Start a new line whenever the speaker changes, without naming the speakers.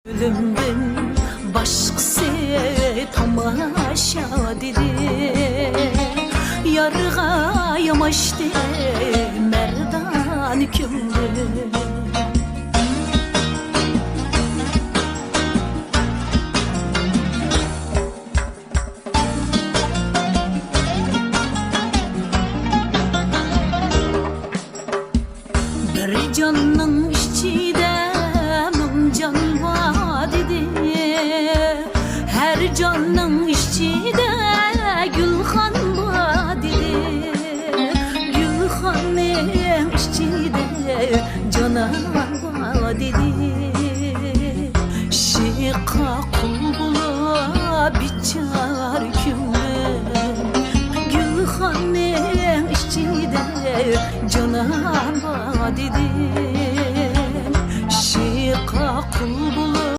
Ölümden başqası tamaşa dedi. Yarğa yamaştı merdan köngül. Bir canның içinde ming can var dedi. Her canның içinde Gülhan var dedi. Gülhan'ın içinde canan var dedi. Şıqa kul bula biçar köngül. Gülhan'ın içinde canan var dedi.